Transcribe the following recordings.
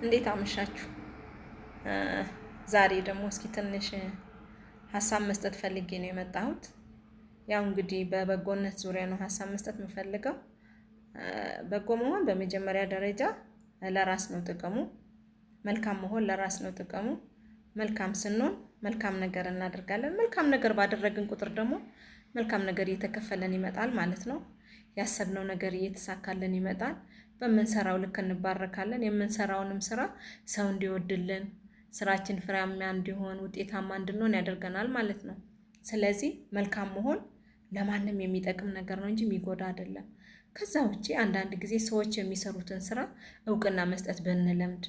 እንዴት አመሻችሁ? ዛሬ ደግሞ እስኪ ትንሽ ሀሳብ መስጠት ፈልጌ ነው የመጣሁት። ያው እንግዲህ በበጎነት ዙሪያ ነው ሀሳብ መስጠት የምፈልገው። በጎ መሆን በመጀመሪያ ደረጃ ለራስ ነው ጥቅሙ። መልካም መሆን ለራስ ነው ጥቅሙ። መልካም ስንሆን መልካም ነገር እናደርጋለን። መልካም ነገር ባደረግን ቁጥር ደግሞ መልካም ነገር እየተከፈለን ይመጣል ማለት ነው። ያሰብነው ነገር እየተሳካልን ይመጣል። በምንሰራው ልክ እንባረካለን። የምንሰራውንም ስራ ሰው እንዲወድልን፣ ስራችን ፍሬያማ እንዲሆን፣ ውጤታማ እንድንሆን ያደርገናል ማለት ነው። ስለዚህ መልካም መሆን ለማንም የሚጠቅም ነገር ነው እንጂ የሚጎዳ አይደለም። ከዛ ውጪ አንዳንድ ጊዜ ሰዎች የሚሰሩትን ስራ እውቅና መስጠት ብንለምድ፣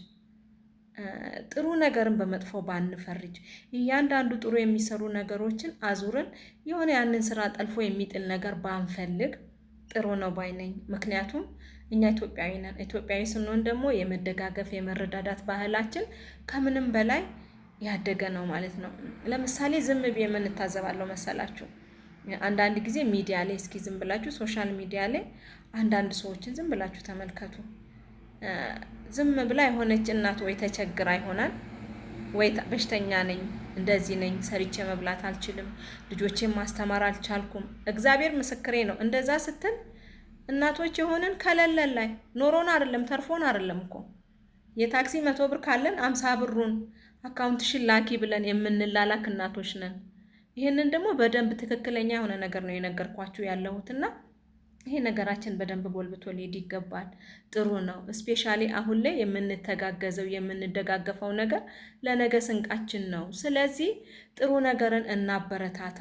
ጥሩ ነገርን በመጥፎ ባንፈርጅ፣ እያንዳንዱ ጥሩ የሚሰሩ ነገሮችን አዙረን የሆነ ያንን ስራ ጠልፎ የሚጥል ነገር ባንፈልግ ጥሩ ነው ባይ ነኝ። ምክንያቱም እኛ ኢትዮጵያዊ ነን። ኢትዮጵያዊ ስንሆን ደግሞ የመደጋገፍ፣ የመረዳዳት ባህላችን ከምንም በላይ ያደገ ነው ማለት ነው። ለምሳሌ ዝም ብዬ ምን እታዘባለሁ መሰላችሁ? አንዳንድ ጊዜ ሚዲያ ላይ እስኪ ዝም ብላችሁ social media ላይ አንዳንድ ሰዎችን ዝም ብላችሁ ተመልከቱ። ዝም ብላ የሆነች እናት ወይ ተቸግራ ይሆናል፣ ወይ በሽተኛ ነኝ፣ እንደዚህ ነኝ፣ ሰርቼ መብላት አልችልም፣ ልጆቼን ማስተማር አልቻልኩም፣ እግዚአብሔር ምስክሬ ነው። እንደዛ ስትል እናቶች የሆንን ከለለን ላይ ኖሮን አይደለም፣ ተርፎን አይደለም እኮ፣ የታክሲ 100 ብር ካለን 50 ብሩን account ሽን ላኪ ብለን የምንላላክ እናቶች ነን። ይህንን ደግሞ በደንብ ትክክለኛ የሆነ ነገር ነው የነገርኳችሁ ያለሁትና ይሄ ነገራችን በደንብ ጎልብቶ ሊሄድ ይገባል። ጥሩ ነው። Especially አሁን ላይ የምንተጋገዘው፣ የምንደጋገፈው ነገር ለነገ ስንቃችን ነው። ስለዚህ ጥሩ ነገርን እናበረታታ፣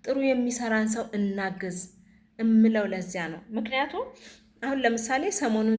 ጥሩ የሚሰራን ሰው እናግዝ እምለው ለዚያ ነው። ምክንያቱም አሁን ለምሳሌ ሰሞኑን